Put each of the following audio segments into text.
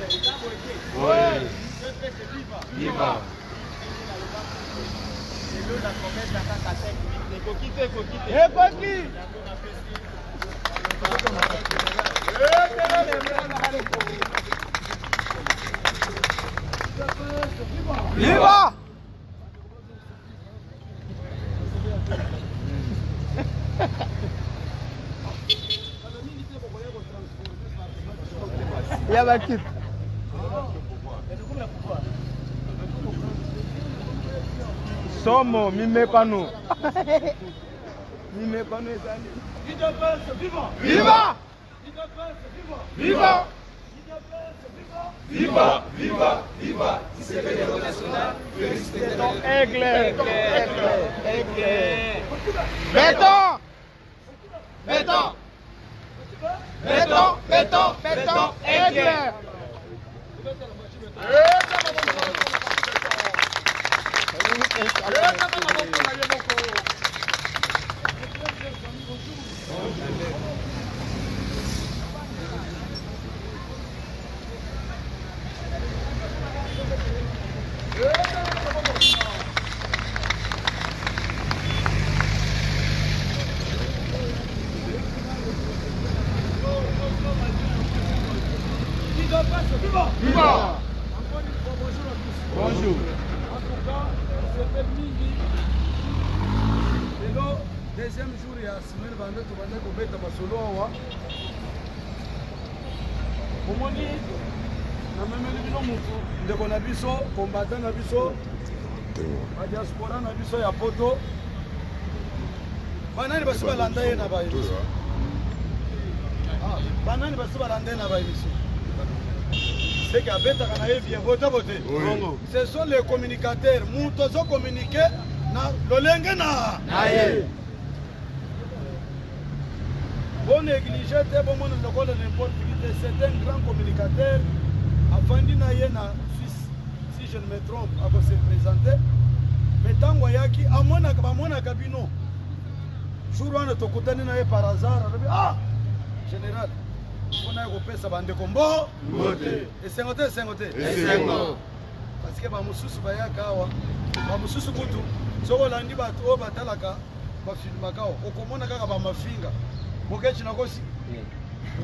Eza boye te. Udps viva. Viva. Lelo nakobeta kaka 5 minutes. Ekoki te, ekoki te. Ekoki. Yango napesi. Viva! Ya bakiti. Somo mimekano. Mimekano ezali. Viva! Viva! Viva, viva, viva Tshisekedi Héros national, Félix Béton. Aigle! Aigle! Aigle! Béton! Béton! Béton! Béton! Béton! Aigle! Viva! Encore une fois, bonjour à tous. Bonjour. En tout cas, sepel mingi lelo deuxième jour ya semaine banda tobanda kobeta masolo awa omoni namemeli bino mutu ndeko na biso combattant na biso badiaspora na biso ya poto banani basi balanda ye na baémission banani basi balanda ye na baémission seke abetaka na ye bien bote bote ce sont les communicateurs moto azo communique na lolenge na Aye. bonéglige te bomona lokola n'importe qui te c'est un grand communicateur afandi na ye na suisse si je ne me trompe akose présente mais ntango ayaki amonaka bamonaka bino jour wana tokutani na ye par hasard alobi ah général mpona ye kopesa bandeko mbo Mbote. esengo te esengo te Esengo. parce que bamosusu bayaka awa bamosusu kutu soki olandi bato oyo batalaka bafilmaka awa okomona kaka bamafinga bokechi nakosi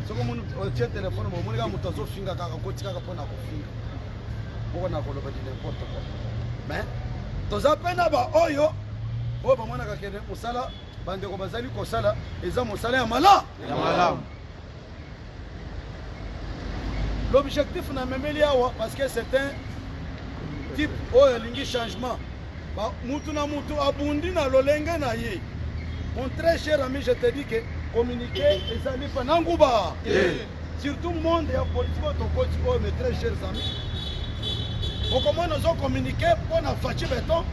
soki omoni otie telefone bomoni kaka moto azofinga kaka koti kaka mpona kofinga moko na koloba di n'importe quoi mais toza mpe na baoyo oyo bamonaka kene mosala bandeko bazali kosala eza mosala ya mala Ya malamu. L'objectif na memeli awa parce que c'est un type oyo alingi changement. Ba mutu na mutu abundi na lolenge na ye. Mon très cher ami, je te dis que communiquer ezali pa na nguba. Surtout monde ya politique oyo tokoti oyo mes très chers amis. Okomona ozo communiquer mpo na Fatshi Beton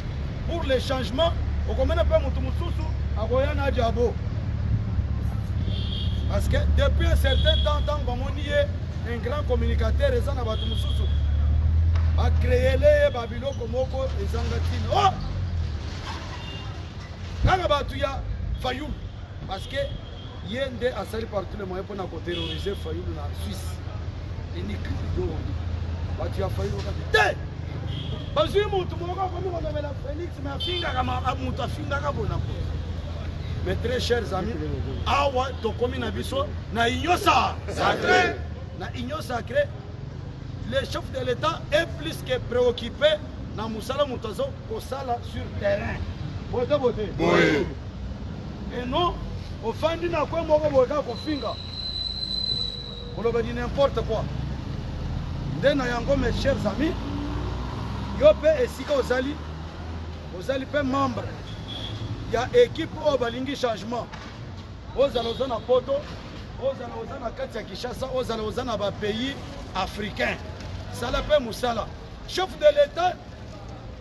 pour le changement, okomona mpe mutu mosusu akoya na diabo. Parce que depuis un certain temps, ntango bamoni ye un grand communicateur eza na bato mosusu bacréele ye babiloko moko ezanga ntina oh! Kaka bato ya Fayulu parce que ye nde asali par tous les moyens mpona koterroriser Fayulu na Suisse unique bato ya Fayulu kaka te bazwi motu moko akomi kolobela Félix mais afingaka moto afingaka bona boye. Mes très chers amis, awa tokomi na biso na union sacrée. Na union sacrée, le chef de l'État est plus que préoccupé na mosala moto azo kosala sur terrain. Bote bote. Boye. Et non, ofandi na kwe moko boye kaka kofinga. Koloba di n'importe quoi. Nde na yango mes chers amis, yo pe esika ozali, ozali pe membre ya équipe oyo balingi changement. Ozala oza na poto, ozala oza na kati ya Kinshasa, ozala oza na ba pays africain. Sala pe mosala. Chef de l'État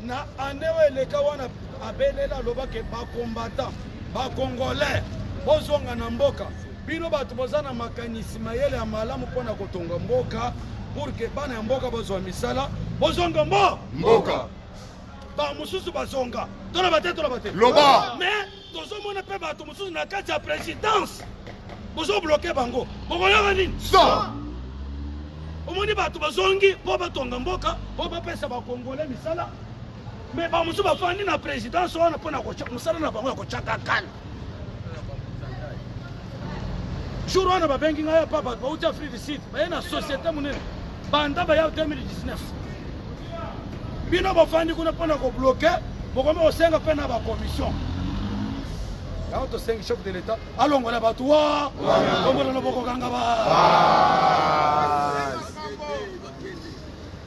na année oyo eleka wana abelela alobaki ba combattant, ba congolais bozonga na mboka. Bino bato boza na makanisi mayele ya malamu mpona kotonga mboka pour que bana ya mboka bazwa misala, bozonga mbo Mboka. Ba mosusu bazonga. Toloba te, toloba te. Loba. Mais tozomona mpe bato mosusu na kati ya présidence bozobloke bango, bokoyoka nini? Stop. Omoni Omoni bato bazongi mpo batonga mboka, mpo bapesa bakongole misala, me bamosusu bafandi na présidence wana mpo na mosala na bango ya kotyaka kala. Jour wana babengi ngai apa, bato bauti Afrique du Sud, baye na société monene banda baya 2019. Bino bofandi kuna mpo na kobloke, bokomi kosenga mpe na bacommission. Yango tosengi chef de l'État alongola bato wa kombola na bokokanga ba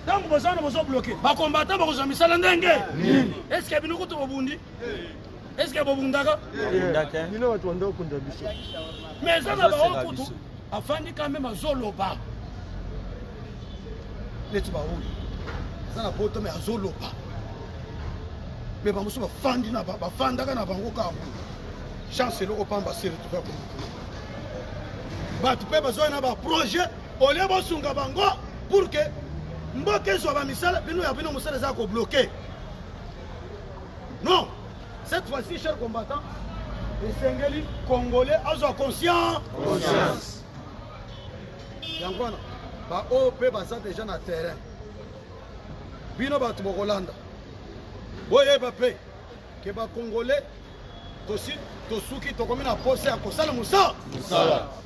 ntango boza na bozobloke bakombata, bakozwa misala ndenge eske bino kutu bobundi? Eske bobundaka? Bino bato banda okunda biso. Mais eza na bango kutu afandi quand même, azoloba neti baoyo aza na poto, mais azoloba. Mais bamosusu bafandi na bafandaka na bango kaka chance eloko pamba, se retrouve bato mpe bazwa na baprojet olie bosunga bango pour que mboka ezwa bamisala. Bino ya bino mosala eza kobloke. Non, cette fois-ci, cher combattant, esengeli Congolais azwa conscience. Yango wana baoyo mpe baza deja na terrain, bino bato bokolanda, boyeba mpe ke Bacongolais tosi tosuki, tokomi na posa ya kosala mosala.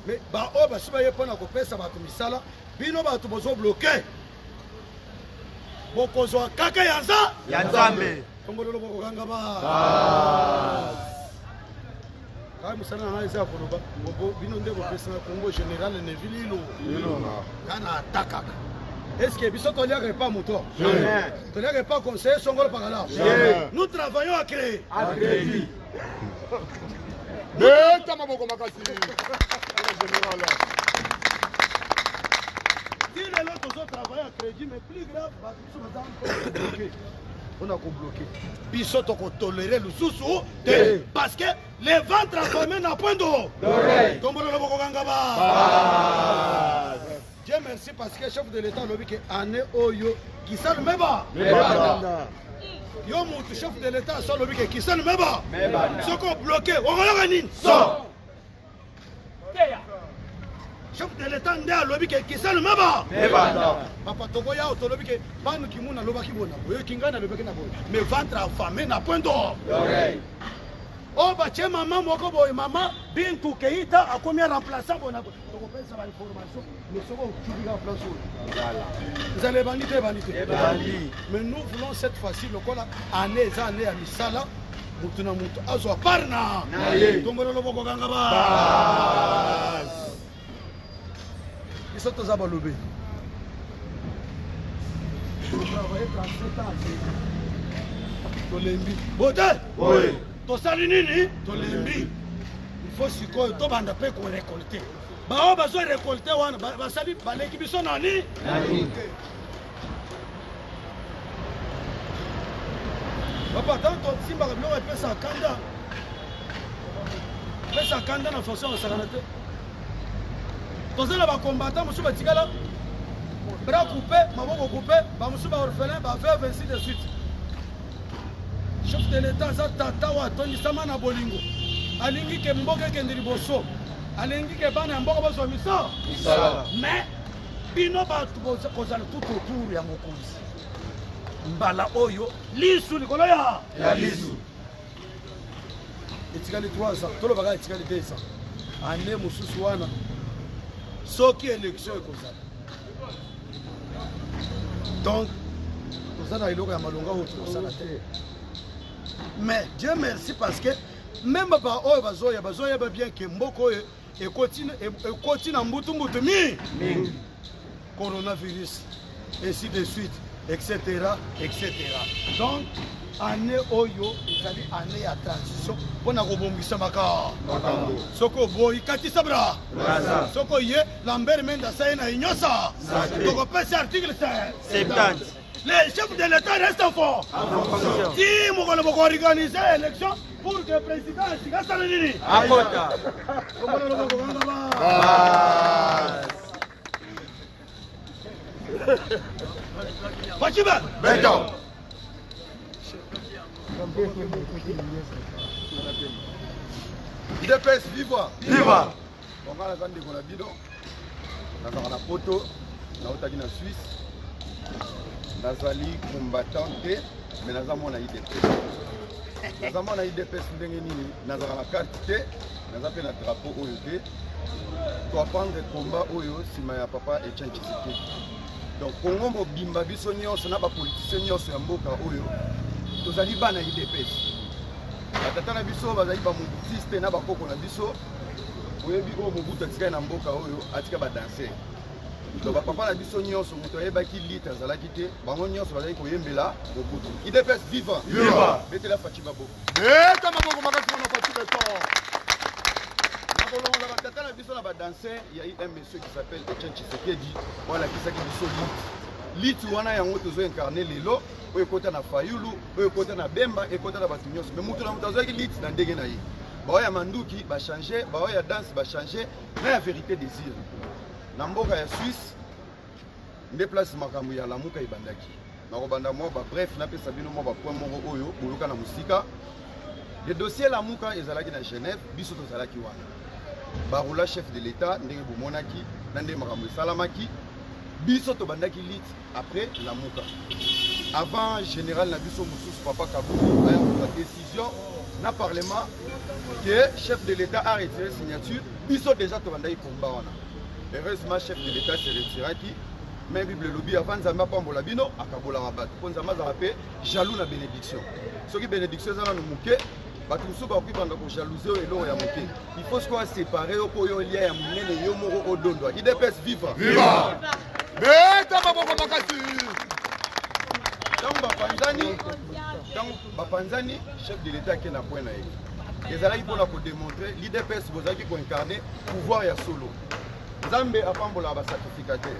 Mais baoyo basi baye mpo na kopesa bato misala, bino bato bozobloke, bokozwa kaka ya nza ya Nzambe. Kombololo bokokanga ba kaka mosala na ngai eza ya koloba. Bino nde bopesanga Congo général Neville Ilo nga na atakaka. Est ce que biso toliaka epa moto, toliaka epa conseiller songolo pakala? Nous travaillons à créer. À crédit. Beta maboko makasi général. Ti lelo tozotravaille à crédit, mais plus grave, bato biso baza bloqué mpona kobloke biso, tokotolere lisusu te, parce que le ventre affamé n'a point d'eau. Tombololo bokokanga ba. Dieu merci, parce que chef de l'État alobi ke année oyo kisalu meba. Yo mutu, chef de l'État aso alobi ke kisalu meba, soki obloke okoyoka nini? Chef de l'État nde alobi ke kisalu meba. Papa, tokoya awa, tolobi ke banu kimuna alobaki boye na boye, ngai nalobaki na boye, mais ventre affamé n'a point d'oreille. Oyo batie mama moko boye, mama Bintu Keita, akomi remplaçant boye na boye. Tokopesa bainformation, mais soki ocubi kaka place oyo, nzala ebandi te, ebandi te. Mais nous voulons cette fois-ci, lokola année eza année ya misala, mutu na mutu azwa part na tombolo loboko kanga ba. Biso toza balobi, totravaille 37 ans, tolembi bote. Tosali nini? Tolembi. Il faut sikoyo tobanda mpe korekolte. Baoyo bazo rekolte wana basali baleki biso nani? Papa, ntango tosimbaka biloko epesaka kanda, epesaka kanda na façon osakana te. Toza na bacombattant mosusu batikala bras coupé, maboko coupé, bamosusu baorphelin, baveuve, ainsi de suite. Chef de l'État aza tata oyo atondisama na bolingo, alingi ke mboka ekende liboso, alingi ke bana ya mboka bazwa misala. Mais bino bato kozala tout autour ya mokonzi, mbala oyo lisu likolo ya ya lisu. Etikali 3 ans, tolobaka etikali 2 ans. Année mosusu wana, soki élection ekozala, donc toza na eloko ya malonga oyo tokosala te. Mais Dieu merci, parce que même baoyo bazoya, bazoyeba bien ke mboka oyo ekoti na mbutu mbutu mi coronavirus, ainsi de suite, etc, etc. Donc année oyo ezali année ya transition mpona kobongisa makambo. Soki oboyi, katisa bra. Soki oye, Lambert Mende asali na inyosa, tokopesa article 70. Le chef de l'État reste fort ti mokolo bokoorganize élection pour que président esika asala nini? Akota. Komona loboko kanga ba Fachiba. Beton. UDPS viva! Viva! Bonga, naza ndeko na bino, nazalaka na poto. Nautaki na Suisse. Nazali combattant te, mais naza mwana UDPS. Naza mwana UDPS ndenge nini? Nazala na carte te, naza mpe na drapeau oyo te. Toapprendre combat oyo nsima ya papa Etienne Tshisekedi. Donc Congo mobimba, biso nyonso na bapoliticien nyonso ya mboka oyo, tozali bana UDPS. Batata na biso bazali bamobutiste na bakoko na biso. Oyebi oyo Mobutu atikali na mboka oyo, atika badanser. Donc bapapa na biso nyonso, moto ayebaki lite azalaki te, bango nyonso bazalaki koyembela Mobutu. UDPS viva! Viva! Betela Fatshi maboko. Beta maboko makasi mpona Fatshi Béton. Nakolongola batata na biso na badanser ya un monsieur qui s'appelle Etienne Tshisekedi, oyo alakisaki biso lite. Lite wana, yango tozo incarne lelo. Oyo ekota na Fayulu, oyo ekota na Bemba, ekota na bato nyonso. Mais moto na moto azwaki lite na ndenge na ye. Baoyo ya manduki bachange, baoyo ya danse bachange, na ya vérité des urnes. Na mboka ya Suisse nde place makambo ya Lamuka ebandaki. Nakobanda mwa babref, napesa bino mwa bapoint moko oyo boyoka na mosika. Le dossier Lamuka ezalaki na Genève, biso tozalaki wana. Barula chef de l'État ndenge bomonaki na ndenge makambo esalamaki. Biso tobandaki lite après Lamuka, avant général na biso mosusu, papa Kabulu, aya kozwa décision na parlement que chef de l'État a retiré signature. Biso déjà tobandaki komba wana. Heureusement, chef de l'État se retiraki. Mais Bible elobi, avant Nzambe apambola bino, akabolaka bato, mpo Nzambe azala mpe jaloux na bénédiction. Soki bénédiction eza nanu moke, bato mosusu bakoki banda kojalouser oyo eloko ya moke. Il faut sikoyo aséparer yo mpo oyo olia ya monene, yo moko odondwa. UDPS viva! Viva! Beta maboko makasi. Ntango bapanzani, chef de l'État ake na point na ye. Ezalaki mpona kodémontrer l'UDPS bozalaki koincarne pouvoir ya solo. Nzambe apambolaka basacrificateur.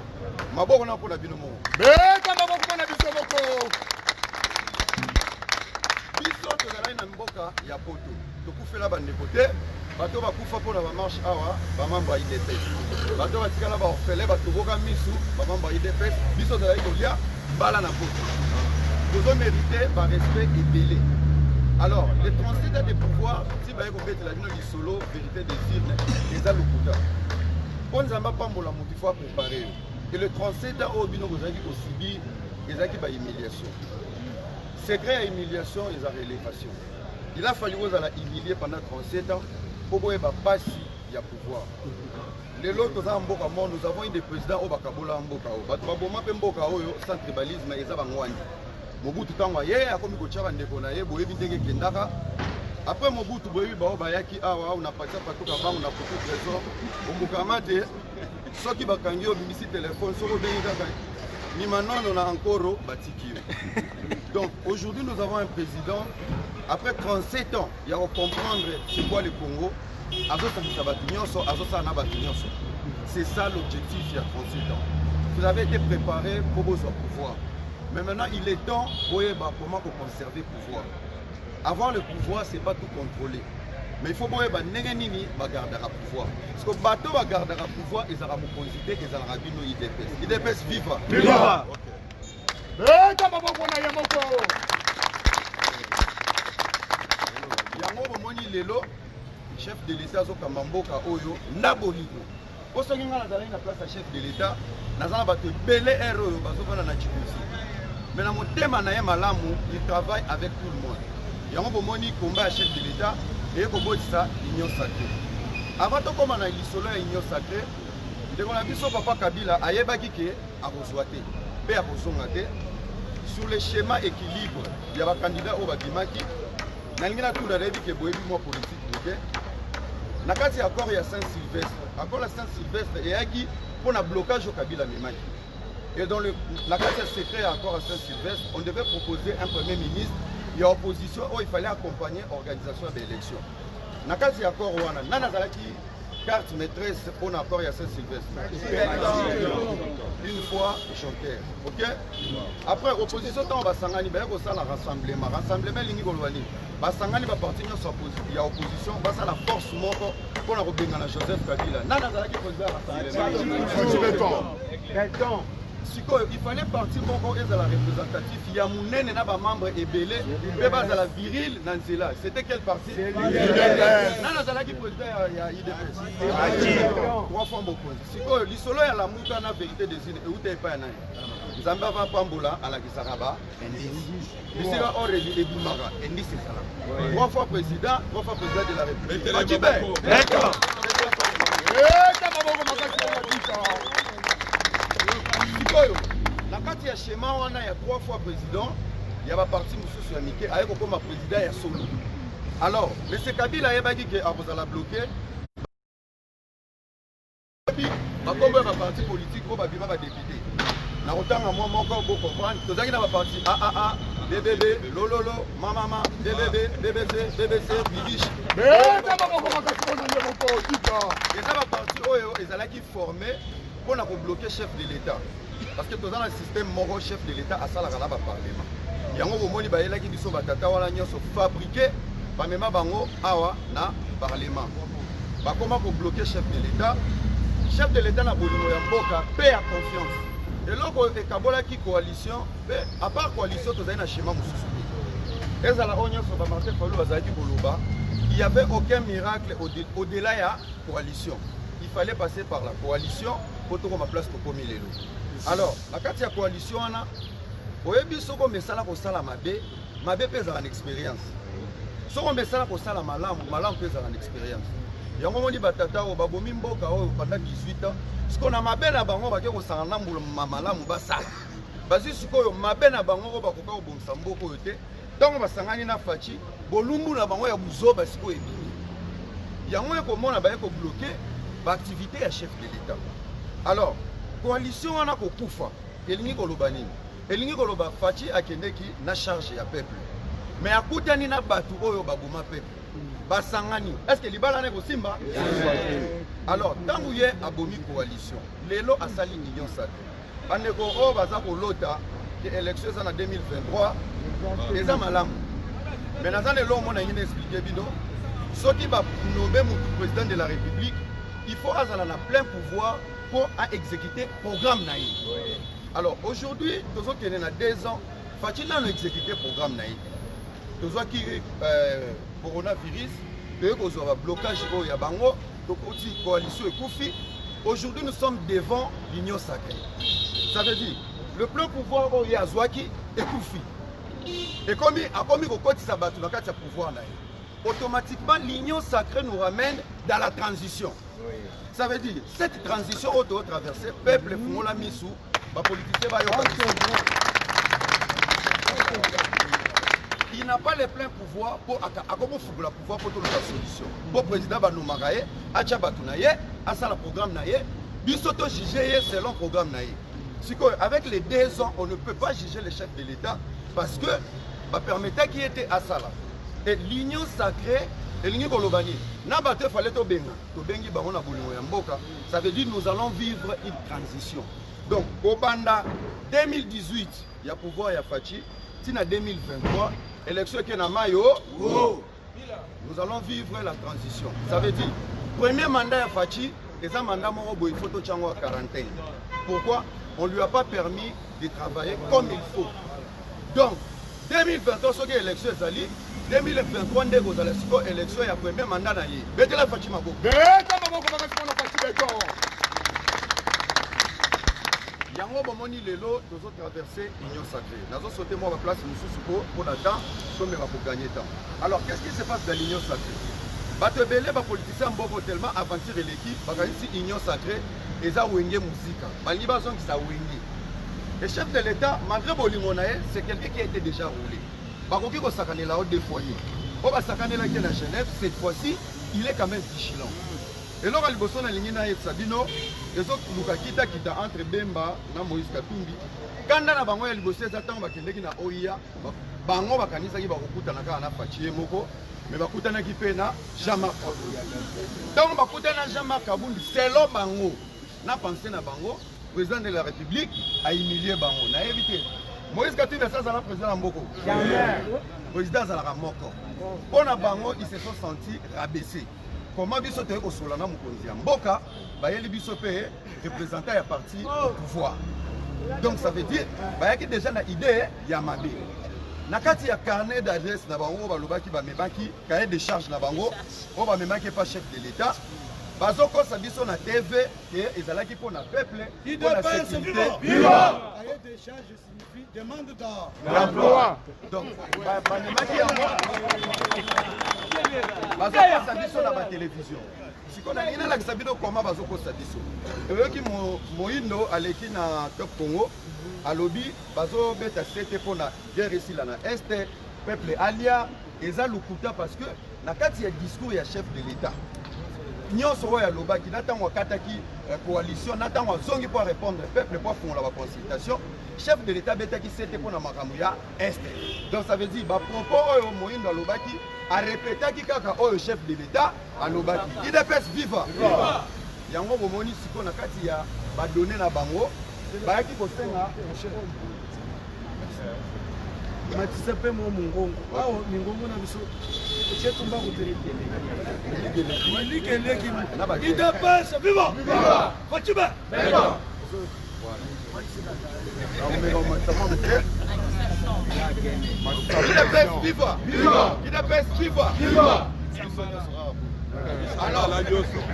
Maboko na mpona bino moko. Beta maboko mpona biso moko. Biso tozalaki na mboka ya Poto, tokufela bandeko te. Bato bakufa mpona bamarche awa, bamembre ya UDPS. Bato batikala baorphelin, batoboka misu, bamembre ya UDPS. Biso tozalaki kolia mbala na Poto, tozomérite barespect ebele. Alors le 37 ans de pouvoir, ti baye kobetela bino lisolo vérité des urnes, eza lokuta. Mpo Nzambe apambola moto, il faut apréparer yo. Et le 37 ans oyo bino bozalaki kosubir ezalaki bahumiliation. Secret ya humiliation eza réélévation. Il a fallu ozala humilié pendant 37 ans mpo boyeba pasi ya pouvoir. Lelo toza na mboka moko, nous avons eu des présidents oyo bakabola mboka oyo, bato baboma mpe mboka oyo sans tribalisme. Eza bangwani. Mobutu, ntango aye, akomi kotia bandeko na ye. Boyebi ndenge ekendaka après Mobutu. Boyebi bao bayaki awa na patia patuka bango na kutu trésor ombukama te. Soki bakangi yo, obimisi telefone, soki obengi kaka mimanono na ankoro, batiki yo. Donc aujourd'hui, nous avons un président, après 37 ans ya kocomprendre c'est quoi le Congo, azosangisa bato nyonso, azosala na bato nyonso. C'est ça l'objectif ya 37 ans. Vous avez été préparé pour bozwa pouvoir, mais maintenant il est temps boyeba comment koconserver pouvoir. Avoir le pouvoir, c'est pas tout contrôler, mais il faut boyeba ndenge nini bagardaka pouvoir, parce que bato bagardaka pouvoir ezalaka mokonzi te, ezalaka bino UDPS. UDPS viva! Viva! Beta maboko na ye moko. Yango bomoni lelo chef de l'État azokamba mboka oyo na bolingo. Po soki ngai nazalaki na place ya chef de l'État, naza na bato ebele ere oyo bazovanda na Tshikosi, mais na motema na ye malamu, il travaille avec tout le monde. Yango bomoni komba ya chef de l'État eye kobotisa Union sacrée. Avant tokóma na lisolo ya Union sacrée, ndeko na biso papa Kabila ayebaki ke akozwa te mpe akozonga te sur le schéma équilibre ya bacandidat oyo babimaki. Nalingi natuna, nayebi ke boyebi mwa politique moke. Na kati ya accord ya Saint Sylvestre, accord ya Saint Sylvestre eyaki mpo na blocage oyo Kabila amemaki. Et dans le, na kati ya secret ya accord ya Saint Sylvestre, on devait proposer un premier ministre ya opposition oyo il fallait accompagner organisation ya baélection. Na kati ya accord wana, nani azalaki carte maîtresse mpona accord ya Saint Sylvestre? Une fois chanteur, ok. Après, opposition, ntango basangani, baye kosala rassemblement. Rassemblement elingi koloba nini? Basangani baparti nyonso ya opposition, basala force moko mpona kobengana Joseph Kabila. Nani azalaki président ya rassemblement? Béton. Sikoyo il fallait parti moko ezala représentatif ya munene na ba membre ebele mpe bazala viril na nzela. C'était quel parti? Nani azalaki président ya UDPS? Trois fois mokonzi. Sikoyo lisolo ya Lamuka na vérité des urnes euta epai ya nani? Nzambe ava pambola alakisaka ba indice. Bisika or ebimaka indice ezalaka. Trois fois président, trois fois président de la République. Fatshi be. Sikoyo na kati ya schéma wana ya trois fois président ya baparti mosusu ya mike aye kokoma président ya solo. Alors monsieur Kabila ayebaki ke akozala bloqué bakombo ya baparti politique oyo babima badepute. Nakotanga mwa moko bo comprendre. Tozalaki na baparti AAA, BBB, Lololo, Mamama, BBB, BBC, BBC, Bibiche. Eza baparti oyo ezalaki formé mpo na kobloke chef de l'État, parce que toza na système moko, chef de l'État asalaka na baparlement. Yango bomoni bayelaki biso batata wana nyonso fabriqué, bamema bango awa na parlement, bakoma kobloke chef de l'État. Chef de l'État na bolingo ya mboka mpe ya confiance, eloko ekabolaki coalition mpe à part coalition tozali na schéma mosusu te. Ezala oyo nyonso bamartin Fayulu bazalaki koloba, il y avait aucun miracle au-delà ya coalition. Il fallait passer par la coalition po tokoma place tokomi lelo. Alors na kati ya coalition wana, oyebi, soko omesala kosala mabe, mabe mpe ezala na expérience. Soko omesala kosala malamu, malamu mpe ezala na expérience. Yango omoni batata oyo babomi mboka oyo pendant 18 ans, sikoyo na mabe na bango bake kosanga na mbula malamu basala, bazwi sikoyo mabe na bango oyo bakoka kobongisa mboka oyo te. Ntango basangani na Fatshi, bolumbu na bango ya buzoba sikoyo ebimi. Yango ekomona baye kobloke baactivité ya chef de l'État. Alors coalition wana kokufa elingi koloba nini? Elingi koloba Fatshi akendeki na charge ya peuple, mais akutani na bato oyo baboma peuple, basangani. Est ce que libala na ekosimba? Alors ntango ye abomi coalition, lelo asali union sacrée. Bandeko oyo baza kolota ke élection eza na 2023, eza malamu, mais naza na eloko mona ngi na expliquer bino. Soki banombe motu président de la République, il faut azala na plein pouvoir mpo aexécuter programme na ye. Alors aujourd'hui tozokende na 2 ans, Fatshi nano exécuter programme na ye te. Tozwaki coronavirus, toye kozwa bablocage oyo ya bango, tokoti coalition ekufi. Aujourd'hui nous sommes devant l'union sacrée. Ça veut dire le plein pouvoir oyo ye azwaki ekufi, ekomi akomi kokotisa bato na kati ya pouvoir na ye. Automatiquement l'union sacrée nous ramène dans la transition. Ça veut dire cette transition oyo totraverse, peuple fungola misu, bapoliticien bayoka biso. Il n'a pas le plein pouvoir mpo akomofungola pouvoir mpo toluka solution, mpo président banomaka ye, atya bato na ye, asala programme na ye, biso tojuge ye selon programme na ye. Sikoyo avec les 2 ans, on ne peut pas juger le chef de l'État parce que bapermetaki ye te asala. Et l'union sacrée elingi koloba nini? Na bato efale tobenga, tobengi bango na bolingo ya mboka. Ça veut dire nous allons vivre une transition. Donc kobanda 2018 ya pouvoir ya Fatshi ntina 2023, élection eke na mayo oh. Nous allons vivre la transition. Ça veut dire premier mandat ya Fatshi eza mandat moko boye, il faut totia yango ya quarantaine. Pourquoi? On lui a pas permis de travailler comme il faut. Donc 2023, soki élection ezali 2023, nde kozala sikoyo élection ya premier mandat na ye. Betela Fatshi maboko. Beta maboko makasi mpona Fatshi Béton. Yango bomoni lelo tozotraverse union sacrée. Nazosaute mwa baplace mosusu po mpona temps, tomeka kogagner temps. Alors qu'est ce qui se passe dans l'union sacrée? Bato ebele, bapoliticien mboko, tellement aventure eleki, bakanisi union sacrée eza Wenge Muzika, balingi bazongisa Wenge. Et chef de l'État, malgré bolingo na ye, c'est quelqu'un qui a été déjà roulé. Bakoki kosakanela o deux fois ye oyo basakanelaki na Genève. Cette fois-ci il est quand même vigilant. Eloko ya liboso nalingi nayebisa bino, ezoluka kitakita entre Bemba na Moïse Katumbi. Kanda na bango ya liboso eza ntango bakendeki na OUA, bango bakanisaki bakokutana kaka na Fatshi ye moko, mais bakutanaki mpe na Jean-Marc Kabund. Ntango bakutani na Jean-Marc Kabund, selon bango na pensée na bango, président de la République ahumilie bango. Nayebi te, Moïse Katumbi asa azala président na mboko, président azalaka moko. Mpo na bango, ils se sont sentis rabaissés. Comment biso toyei kosola na mokonzi ya mboka, bayeli biso mpe représentant ya parti au pouvoir? Donc ça veut dire bayaki déjà na idée ya mabe. Na kati ya carnet d'adresse na bango balobaki bamemaki cahier de charge na bango oyo bamemaki epa chef de l'État, bazokosa biso na TV ke ezalaki mpo na peuple, mpo na sécurité. Cahier de charge signifie demande d'emploi. Donc bamemaki yango, bazokosa biso na batelevizio. Sikoyo nalingi nalakisa bino koma bazokosa biso. Oyoki Moindo aleki na Top Congo, alobi bazobeta sete mpo na guerre esila na Est, peuple alia. Eza lokuta, parce que na kati ya discours ya chef de l'État nyonso oyo alobaki na ntango akataki coalition, na ntango azongi mpo arépondre peuple, mpo afungola baconsultation, chef de l'État abetaki sete mpo na makambo ya Est. Donc ça veut dire bapropos oyo Moindo alobaki, arepetaki kaka oyo chef de l'État alobaki. UDPS viva! Yango bomoni sikoyo na kati ya badonné na bango bayaki kosenga. Matisa mpe mwa mongongo awa, mingongo na biso otie tumbaku te, likeleki. UDPS viva! Fatshi Be! UDPS viva! UDPS viva! Alors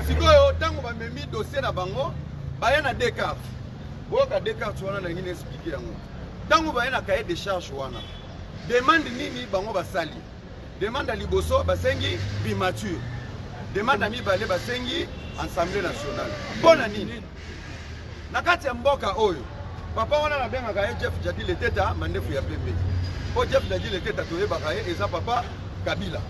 sikoyo ntango bamemi dossier na bango, baye na deux cartes. Boyoka, deux cartes wana nalingi na expliquer yango. Ntango baye na cahier de charge wana, demande nini bango basali? Demande ya liboso, basengi primature. Demande ya mibale, basengi Assemblée nationale. Mpo na nini? Na kati ya mboka oyo, papa wana nabengaka ye Jeff Jadi Leteta, mandefu ya pembe. Mpo Jeff Jadi Leteta toyebaka ye eza papa Kabila.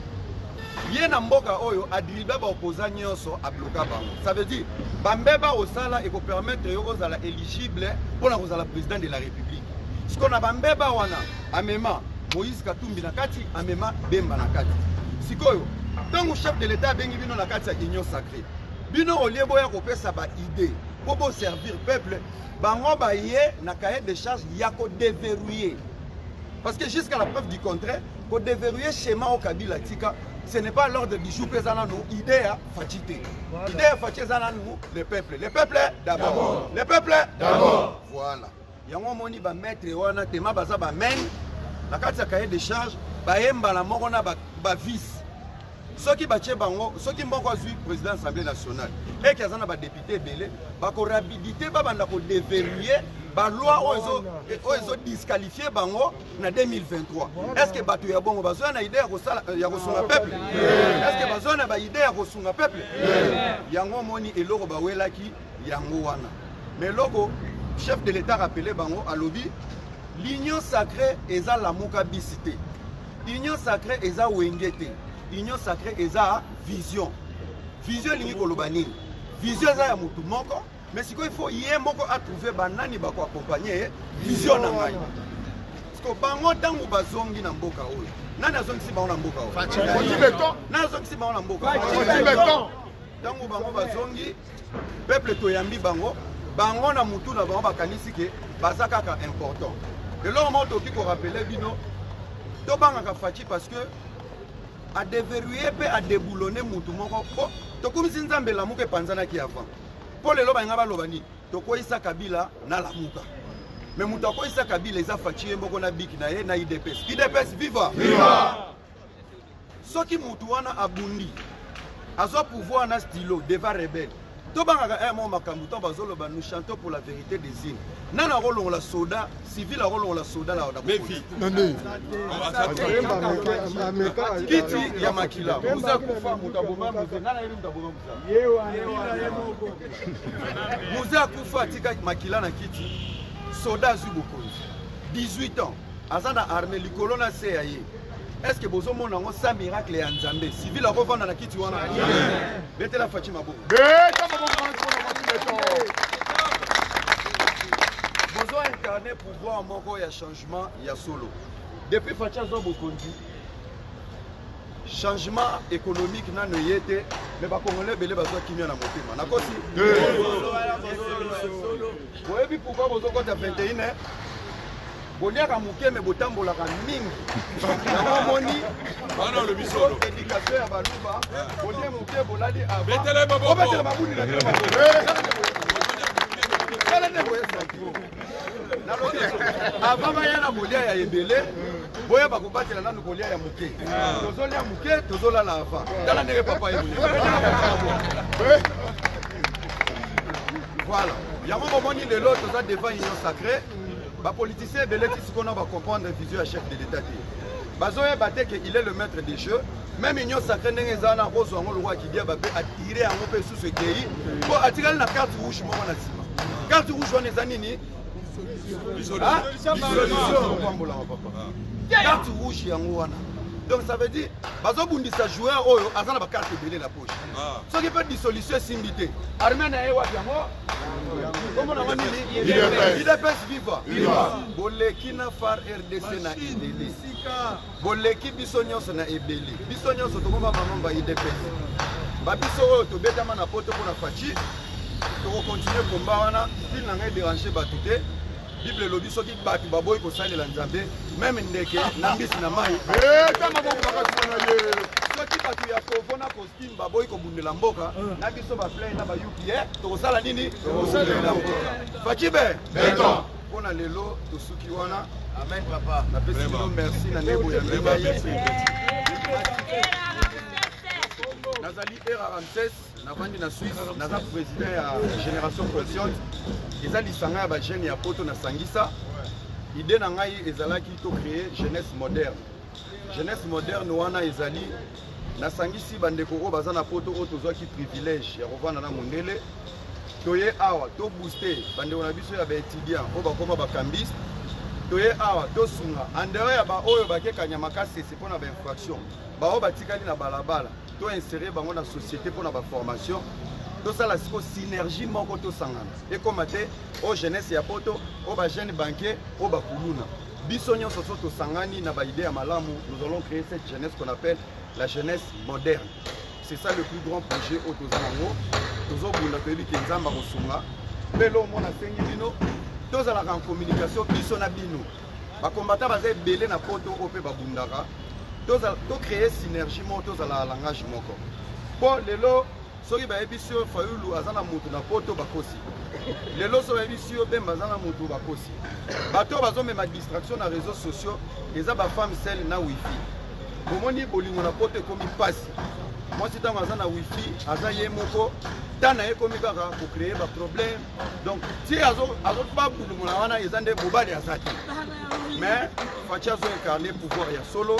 Ye na mboka oyo adriba baopposants nyonso, abloka bango. Ça veut dire bambeba osala ekopermettre yo ozala éligible mpona kozala président de la République. Siko na bambeba wana, amema Moïse Katumbi na kati, amema Bemba na kati. Sikoyo ntango chef de l'État abengi bino na kati ya Union sacrée, bino olie boya kopesa baidée mpo boservir peuple, bango baye na cahier de charge ya kodéverrouiller, parce que jusqu'à la preuve du contraire, kodéverrouiller schéma oyo Kabila tika, ce n'est pas l'ordre du jour. Mpe eza nanu idée ya Fatshi te. Idée ya Fatshi eza nanu le peuple, le peuple d'abord, le peuple d'abord. Voilà, yango omoni bamaître wana tema baza bamene na kati ya cahier de charge, baye mbala moko na bavice. Soki batie bango, soki moko azwi président Assemblée nationale eke aza na badéputé ebele, bakorapidité babanda kodéverrouiller baloi oyo ezodisqualifie bango na 2023. Est ce que bato ya bongo bazoya na idée ya kosala, ya kosunga peuple? Est ce que bazoya na baidée ya kosunga peuple? Yango omoni eloko bawelaki yango wana. Mais eloko chef de l'État rappelé bango, alobi l'Union sacrée eza Lamuka bisi te, Union sacrée eza Wenge te, Union sacrée eza vision. Vision elingi koloba nini? Vision eza ya motu moko, mais sikoyo il faut ye moko atrouve banani bakoaccompagne ye vision na ngai. Parce bango ntango bazongi na mboka oyo, nani azongisi bango na mboka oyo? Nani azongisi bango na mboka? Ntango bango bazongi, peuple toyambi bango. Bango na mutu na bango bakanisi ke baza kaka important. Eloko moko tokoki korappeler bino, tobangaka Fatshi parce que adéverrouille mpe adéboulonne mutu moko. Po tokumisi Nzambe, Lamuka epanzanaki avant. Mpo lelo balinga baloba nini? Tokweyisa Kabila na Lamuka. Mais moto akweyisa Kabila eza Fatshi ye moko na biki na ye na UDPS. UDPS viva, viva! Soki mutu wana abundi, azwa pouvoir na stylo devant rebelle, tobangaka un mo makambo. Ntango bazoloba "Nous chantons pour la vérité des urnes", nani akolongola soda civil, akolongola soda na kiti ya makila? Muza akufa, moto aboma Muze, nani ayebi moto aboma Muza? Muze akufa, atika makila na kiti. Soda azwi bokonzi 18 ans, aza na armée likolo na se ya ye. Est ce que bozomona yango? Sans miracle ya Nzambe, civil akovanda na kiti wana? Betela Fatshi maboko. Beta maboko mpona Fatshi Béton. Bozo incarne pouvoir moko ya changement ya solo. Depuis Fatshi azwa bokonzi, changement économique nano eye te, mais bakongolais ebele bazwa kimia na motema. Nakosi? Boyebi pourquoi bozokɔta 21? Boliaka moke me botambolaka mingi. Yango omoni éducation ya Baluba: bolie moke, bolali. Obetela mabuni na bino. Tala nde boyesaki nalobi avant baya na kolia ya ebele, boyeba kobatela nanu kolia ya moke. Tozolia moke, tozolala avant. Tala ndenge papa ye monene. Voilà, yango bomoni lelo toza devant Union sacrée. Bapoliticien ebele ti sikoyo na bacomprendre vision ya chef de l'État te, bazoyeba te ke il est le maître des jeux. Même Union sacrée ndenge eza wana, akozwa yango lokola kidiaba mpe atire yango mpe lisusu ekei, mpo atikali na carte rouge moko na nsima. Carte rouge wana eza nini? Pambolama papa. Carte rouge yango wana. Donc ça veut dire bazobundisa joueur oyo aza na bacarte ebele na poche. Soki mpe dissolution esimbi te, armée na ye wapi? Yango kombo nango nini? UDPS viva! Boleki na FAR RDC na ebele, boleki biso nyonso na ebele. Biso nyonso tokoma bamembre ya UDPS. Babiso oyo tobetama na poto mpona Fatshi, tokocontinue komba wana. Style na ngai dérange bato te. Bible elobi soki bato baboyi kosalela Nzambe, même ndeke na mbisi na mai. Beta maboko makasi wana ye. Soki bato ya kovo na costume baboyi kobundela mboka na biso, baflay na bayuki ye, tokosala nini? Tokosala mboka. Fatshi be Beton. Mpo na lelo tosuki wana. Amen, papa. Napesi bino merci na ndenge boyambi ngai. Nazali Era Ramses, navandi na Suisse, naza président ya Génération Consciente. Eza lisanga ya bajeune ya poto nasangisa. Idée na ngai ezalaki tocréer jeunesse moderne. Jeunesse moderne wana ezali nasangisi bandeko oyo baza na poto, oyo tozwaki privilège ya kovanda na mondele. Toye awa tobooste bandeko na biso ya baétudiant oyo bakoma bacambiste. Toye awa tosunga en dehors ya baoyo bakekanya makasese mpona bainfraction, baoyo batikali na balabala, toinsérer bango na société mpona baformation. Tosala siko synergie moko, tosangana, ekóma te oyo jeunesse ya poto, oyo bajeune banquier, oyo bakuluna. Biso nyonso so tosangani na baidée ya malamu, nous allons créer cette jeunesse qu'on appelle la jeunesse moderne. C'est ça le plus grand projet oyo toza nango, tozobunda. Toyebi ke Nzambe akosunga. Mpe lo omona asengi bino tozalaka en communication biso na bino. Bakombata baza ebele na poto oyo mpe babundaka. Tocréer synergie moko, tozala langage moko. Mpo lelo soki bayebisi yo Fayulu aza na motu na poto, bakosi. Lelo so bayebisi yo Bemba aza na motu, bakosi. Bato oyo bazomema distraction na réseaux sociaux eza bafemme seules na wifi. Bomoni, bolingo na poto ekomi mpasi. Mwasi ntango aza na wifi, aza ye moko, ta na ye ekomi kaka kocréer baproblème. Donc ti azobabulumuna wana, eza nde mobali aza te. Mais Fatshi azo incarne pouvoir ya solo.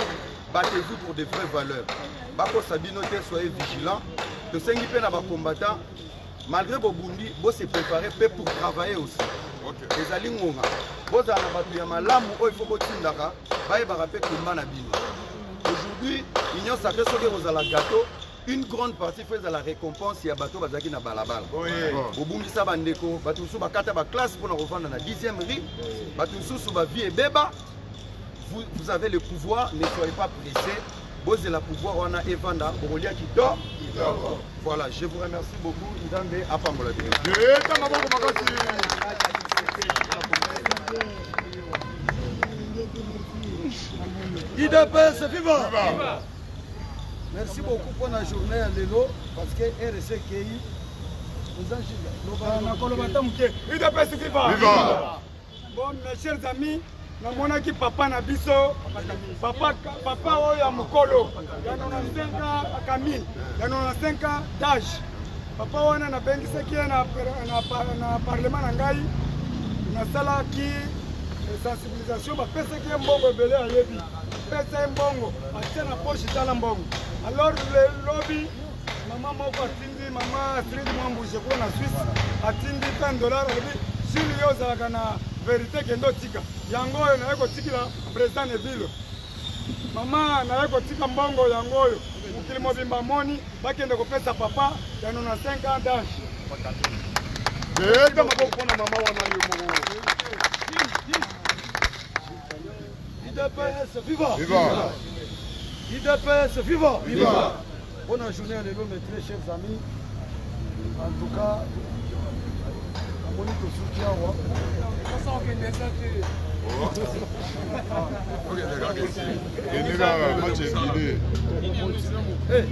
Battez-vous pour de vraies valeurs, bakosa bino te, soyez vigilant. Tosengi mpe na bacombattant, malgré bobundi, bose préparer mpe pour travailler aussi. Ezali ngonga bozala na bato ya malamu oyo ifo botindaka, bayebaka mpe komba na bino. Aujourd'hui, Union sacrée soki ekozala gâteau, une grande partie fo ezala récompense ya bato bazalaki na balabala. Bobungisa bandeko, bato mosusu bakata baklasse mpona kovanda na 10e rue, bato mosusu bavie ebeba. Vous, vous avez le pouvoir, ne soyez pas pressé. Bozela pouvoir wana evanda, bokolia kitoko. Voilà, je vous remercie beaucoup. Nzambe apambola bino. Beta maboko makasi. UDPS viva! Merci beaucoup pour la journée ya lelo, parce que RC ekei eza. Nakoloba ta moke. UDPS viva! Viva! Bon, mes chers amis, namonaki papa na biso, papa, papa oyo ya mokolo ya 95 ans, Camille ya 95 ans d'âge. Papa wana nabengisaki ye na parlement na ngai, nasalaki sensibilisation. Bapesaki ye mbongo ebele, ayebi pesa ye mbongo, atie na poche, tala mbongo. Alors lobi mama moko atindi, mama Astrid Mwambuje kuna na Suisse, atindi 20 dollar. Alobi: "Jules, yo ozalaka na vérité, kende otika yango oyo." Naye kotikila président Nebilo. Mama, naye kotika mbongo yango oyo, mokili mobimba moni, bakende kopesa papa ya 95 ans d'âge. Beta maboko mpona mama wana yo moko. UDPS viva! Viva! UDPS viva! Viva! Bonne journée à mes très chers amis. En tout cas, Namoni tosuki awa. Kende kaka match evide. Eh,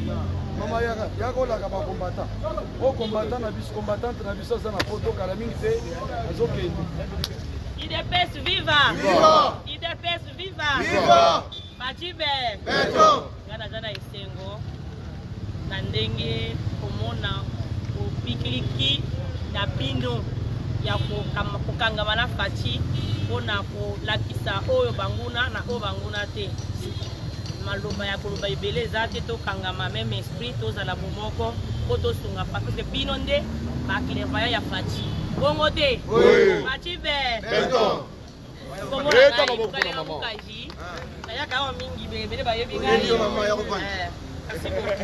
mama yaka yaka olaka bakombata o kombata na biso combattante na biso aza na poto kala mingi te azokende. UDPS viva! Viva! UDPS viva! Viva! Bajibe! Beton! Nga naza na esengo na ndenge komona bopikiliki na bino ya kokangama na Fatshi mpo na kolakisa oyo banguna na oyo banguna te. Maloba ya koloba ebele eza te, tokangama meme esprit, tozala bomoko mpo tosunga Fatshi, parce que bino nde ba clairvoyant ya Fatshi. Bongo te? Fatshi be! Beton! Komona ngai Mukalenga Mukaji, nayaka awa mingi, ebele bayebi ngai. Merci beaucoup.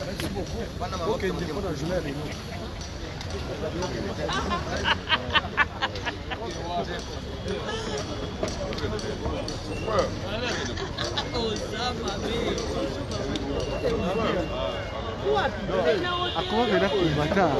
Merci beaucoup. Okende mpo na journée ya lelo. Oza mabe. Akoma mena combattant.